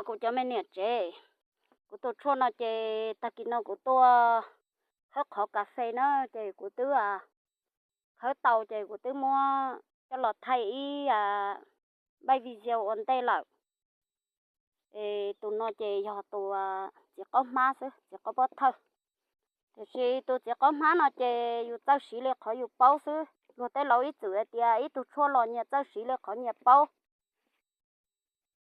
Kuv cov me niam tsev, kuv tus tshuaj no ces tag kis no kuv tuaj khawb qhov kas fes na, ces kuv twb khawb tau ces kuv twb muab coj los thaij ib npaij video ua ntej lawm. Es tus no ces yog tus txiv qaub hmab xwb, txiv qaub pob thawj. Tiam sis tus txiv qaub hmab no ces yus txawj siv li qhov yus paub xwb. Luag tej laus ib txwm hais tias ib tug tshuaj los nyias txawj siv li qhov nyias paub,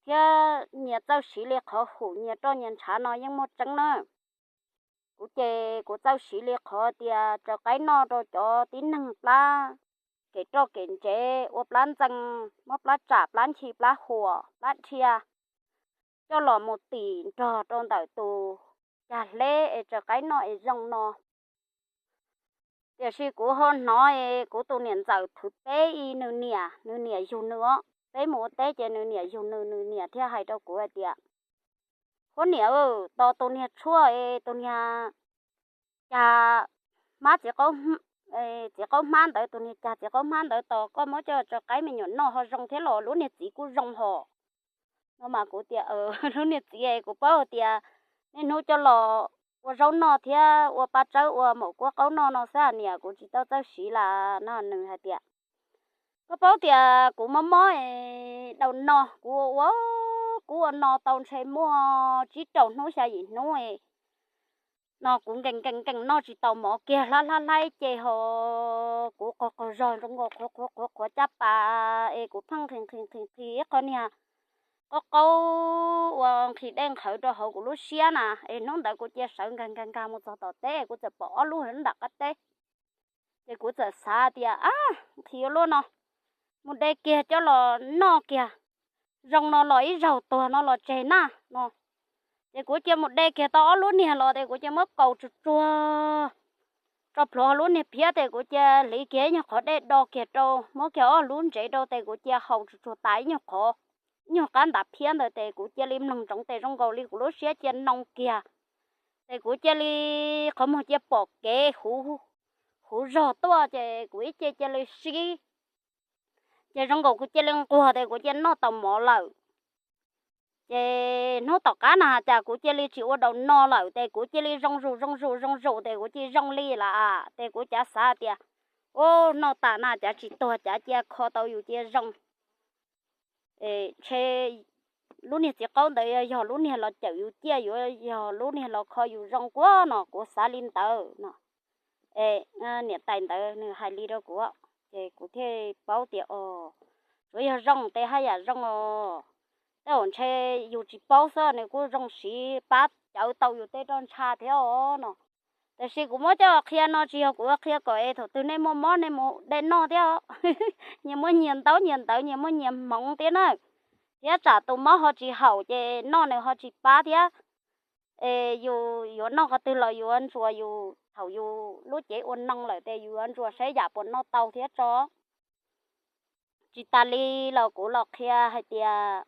thiab nyias txawj siv li qhov hum nyias roj nyias ntshav no yeej muaj tseeb na. Kuv ces kuv txawj siv li qhov tias tsaws qaib noj rau cov tib neeg plab, kev roj kev ntsev, ua plab ntxees, muab plab tsam plab nchi plab huam plab dhia coj los mus tim nrog rau ntawm tus cag hleb es tsaws qaib noj es zoo no. Tiam sis kuv ho hnov es kuv tus niam ntxawm thwv peb i nws niam, nws niam yug nws os. Peb mus ua teb ces nws niam yug nws, nws niam thiaj hais rau kuv hais tias, huab niam, tos tus niag tshuaj es tus niag cag hmab txiv qaub, txiv qaub hmab ntawd, tus niag cag txiv qaub hmab ntawd tos koj muab coj tsaws qaib me nyuam noj ho zoo thiab los lub niag txiv kuj zoo hos. No mas kuv tias, lub niag txiv es kuv paub hais tias niaj hnub coj los ua zaub noj thiab ua pab tsawb ua maum kuab qaub noj no xwb niam, kuv tsis tau txawj siv las no. Nws hais tias, koj paub tias kuv mob mob es daus no, kuv ua ua, kuv ua no tau ntshe muaj tsib rau hnub xya yim hnub no kuv nkees nkees nkees noj tsis tau mov kiag, hlab hlab hlab ces ho kuv qaug qaug zog zoo nkaus qhuav qhuav qhuav qhuav caj pas es kuv pheej nqhis nqhis nqhis nqhis ib qho niag qaub qaub ua nqhis dej nqhawv rau hauv kuv lub siab na. Es hnub ntawd kuv cia sawv nkag nkag nkag mus txog tom teb es kuv txawm pom ob lub nram qab teb. Ces kuv txawm xav tias, a, nqhis ua luaj no, mus de kiag coj los noj kiag, zoo no los ib zaug, tuag no los tseg na no. Ces kuv cia mus de kiag tau ob lub niag los ces kuv cia muab kaus tsuag tsuag tso plhuav hauv lub niag phiab ces kuv cia hliv kiag ib nyuag qhov dej do kiag rau, muab kiag ob lub ntsev rau ces kuv cia haus tsuag tsuag tas ib nyuag qhov, ib nyuag qab ntav phiab ntawd ces kuv cia li mloog ntsoov ces zoo nkaus li kuv lub siab cia noo kiag. Ces kuv cia li qhov muag cia pom kev huv zog tuaj ces kuv ib ce cia li sib, ces zoo nkaus kuv cia li nquag ces kuv cia noj tau mov lawm. Ces hnub tom qab na cas kuv cia li tsis ua daus no lawm ces kuv cia li zoo zus zoo zus zoo zus ces kuv cia li zoo li lawm. Ces kuv cav xav tias, u, noj tas na cav tsis tuag, cav cia kho tau yus cia zoo, ntshe lub niag txiv qaub ntawd yog lub niag los cawm yus ciaj, yuav yog lub niag los kho yus zoo kuab no, kuv xav li ntawd no. Es niam tais ntawd nws hais li rau kuv, ces kuv thiaj paub tias, o, tsuav yog zoo ces haj yam zoo os. Tej zaum ntshe yus tsis paub xwb nws kuj zoo siv pab cawv tau yus tej roj ntsha thiab os no. Tiam sis kuv muab coj qhia no tsis yog kuv qhia kom es thaum twg nej muaj mob nej mus de noj thiab, nyias muaj nyias ntaub nyias ntawv, nyias muaj nyias hmoov thiab na. Thiab tsam tus mob ho tsis haum ces noj nws ho tsis pab thiab. Es yus yuav noj qhov twg los yuav ntsuas yus thaum yus lub cev ua noo lawm ces yus yuav ntsuas saib yam puas noj tau thiab tso. Tsis tas li los kuv los qhia hais tias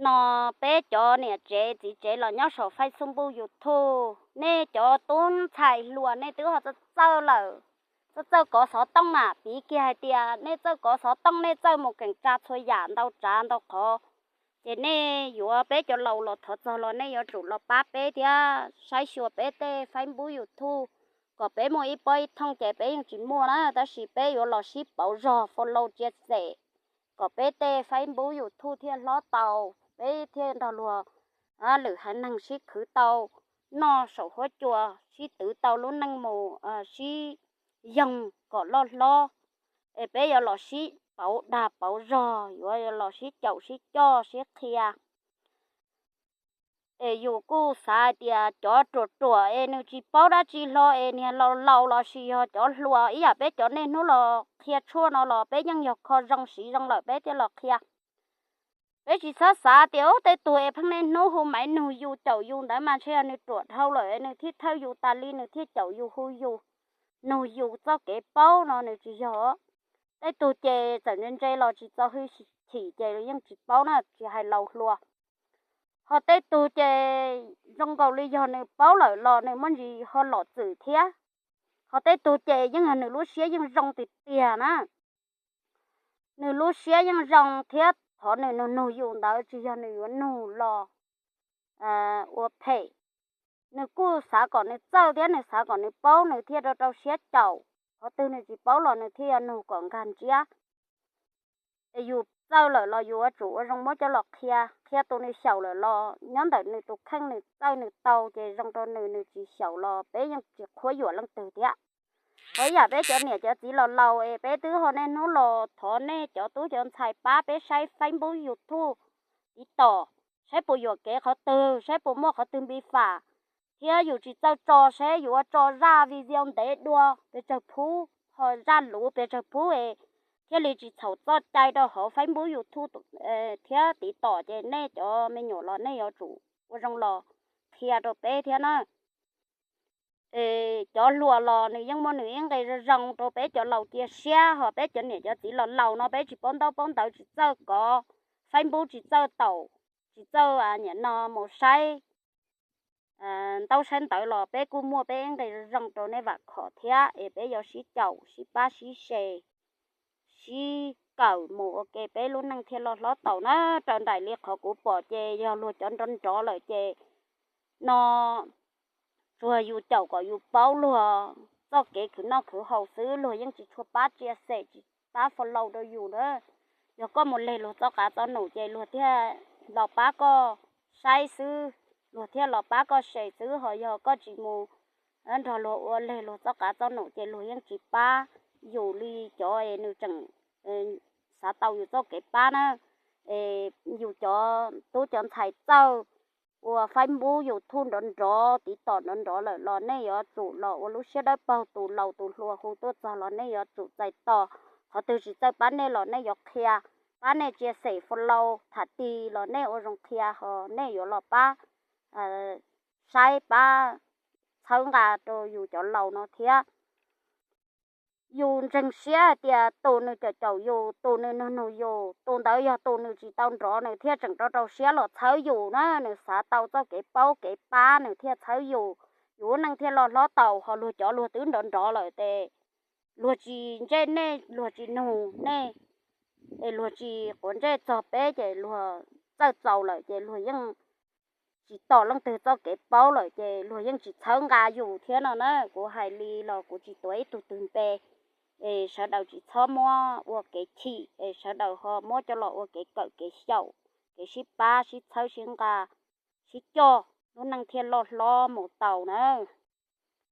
no, peb cov niam tsev txiv tsev los nyob saum Facebook, YouTube, nej cov tub ntxhais hluas nej twb ho txawj txawj lawm, txawj txawj kov xov tooj na, piv kiag hais tias nej txawj kov xov tooj, nej txawj mus keem tsa txhua yam ntau tsav ntau qhov. Ces nej yuav peb cov laus los thov txog los nej yuav tsum los pab peb thiab saib xyuas peb tej Facebook, YouTube kom peb muaj ib pob ib thooj ces peb yeej tsis muaj na, tab sis peb yuav los sib pauv zog, follow, tsia xem kom peb tej Facebook, YouTube thiaj hlob tau, peb thiaj nrog luag lwm haiv neeg sib khwv tau, noj saum huab cua, sib twv tau lub neej mus sib yoog kom loj hlob. Es peb yuav los sib pauv dag pauv zog, yuav los sib caum sib coj sib qhia. Es yus kuj xav hais tias cov ruam ruam es nws tsis paub dab tsi hlo es niag laus laus los sis yog cov hluas ib yam peb cov niaj hnub los qhia tshuaj no los peb yeej yog kho zoo siv zoo lawm peb thiaj los qhia. Peb tsis txhob xav tias ub tej tug es pheej niaj hnub hu maiv nug yus caum yus ntawd mas ntshe yog nws ruam dhau lawm nws thiaj thawj yus tas li nws thiaj caum yus hu yus, nug yus txoj kev paub no, nws tsis yog. Tej tug ces txawm ntse ntse los tsis txo hwj chim ces yeej tsis paub na, tsis hais laus hluas. Ho tej tug ces zoo nkaus li yog nws paub lawm los nws muaj ntsis ho lom txwm thiab. Ho tej tug ces yeej yog nws lub siab yeej zoo tiag tiag na. Nws lub siab yeej zoo thiab qhov nws nug nug yus ntawd tsis yog nws yuav nug los ua phem. Nws kuj xav kom nws txawj thiab nws xav kom nws paub nws thiaj rau rau siab caum. Qhov twg nws tsis paub los nws thiaj yuav nug kom nkag ntsiab. Es yus txawj lawm los yus yuav tsum ua zoo muab coj los qhia, qhia tus nws xyaum lawm los nyob ntawm nws tus kheej nws txawj nws tau ces zoo rau nws, nws tsis xyaum los peb yeej tsis qhuab yuam leej twg thiab. Ho ib yam peb cov niam cov txiv los laus es peb twb ho niaj hnub los thov nej cov tub cov ntxhais pab peb saib Facebook, YouTube, TikTok, saib puas yuam kev qhov twg, saib puas muaj qhov twg npis fam, thiab yus tsis txawj tso, saib yus ua tso zaj video ntev dua pes tsawg phub, ho zaj luv pes tsawg phub es thiaj li tsis txhaum txoj cai rau hauv Facebook, YouTube thiab TikTok ces nej cov me nyuam los nej yuav tsum ua zoo los qhia rau peb thiab na. Es cov hluas los nws yeej muaj nws ib nqe zoo zoo rau peb cov laus cia siab, ho peb cov niam cov txiv los laus no peb tsis paub ntaub paub ntawv tsis txawj kov Facebook tsis txawj taum, tsis txawj niam no mus saib ntaub saib ntawv los peb kuj muaj peb ib nqe zoo zoo rau nej vam khom thiab es peb yuav sib caum sib pab sib se, sib kawm mus ua ke peb lub neej thiaj loj hlob taus na. Raws nraim li qhov kuv pom ces yog luag cov nrov nrov lawm ces no tsuas yus caum kom yus paub luag txoj kev khwv noj khwv haus xwb, luag yeej tsis tshua pab tsia xem tsis pab follow rau yus na. Yog koj mus leg luag txoj qav txoj num ces luag thiaj los pab koj saib xwb, luag thiaj los pab koj se xwb, ho yog koj tsis mus nrog luag ua leg luag txoj qav txoj num ces luag yeej tsis pab yus li cov es nws tseem xav tau yus txoj kev pab na. Es yus cov tub cov ntxhais txawj ua Facebook, YouTube nrov nrov, TikTok nrov nrov lawm los nej yuav tsum los ua lub siab dawb paug, tus laus tus hluas hu tuaj txog los nej yuav tsum txais tos. Qhov twg tsis txawj pab nej los nej yuav qhia, pab nej tsia xem follow tham tig los nej ua zoo qhia, ho nej yuav los pab saib pab txhawb nqa rau yus cov laus no thiab. Yus ntseeg siab hais tias tus nws caum caum yus, tus nws nug nug yus, tus ntawd yog tus nws tsis tau nrov nws thiaj tseem rau rau siab los txhawb yus na, nws xav tau txoj kev paub kev pab nws thiaj txhawb yus, yus lub neej thiaj loj hlob taus. Ho luag cov luag twb nrov nrov lawm ces luag tsis ntsej nej, luag tsis nug nej, es luag tsis quav ntsej txog peb ces luag txawj txaus lawm ces luag yeej tsis tos leej twg txoj kev paub lawm ces luag yeej tsis txhawb nqa yus thiab no na. Kuv hais li los kuv tsis tuav ib tug twg npe, es sawv daws tsis txhob muab ua kev chim, es sawv daws ho muab coj los ua kev kawm kev xyaum, kev sib pab sib txhawb sib nqa, sib coj, lub neej thiaj loj hlob mus taus na.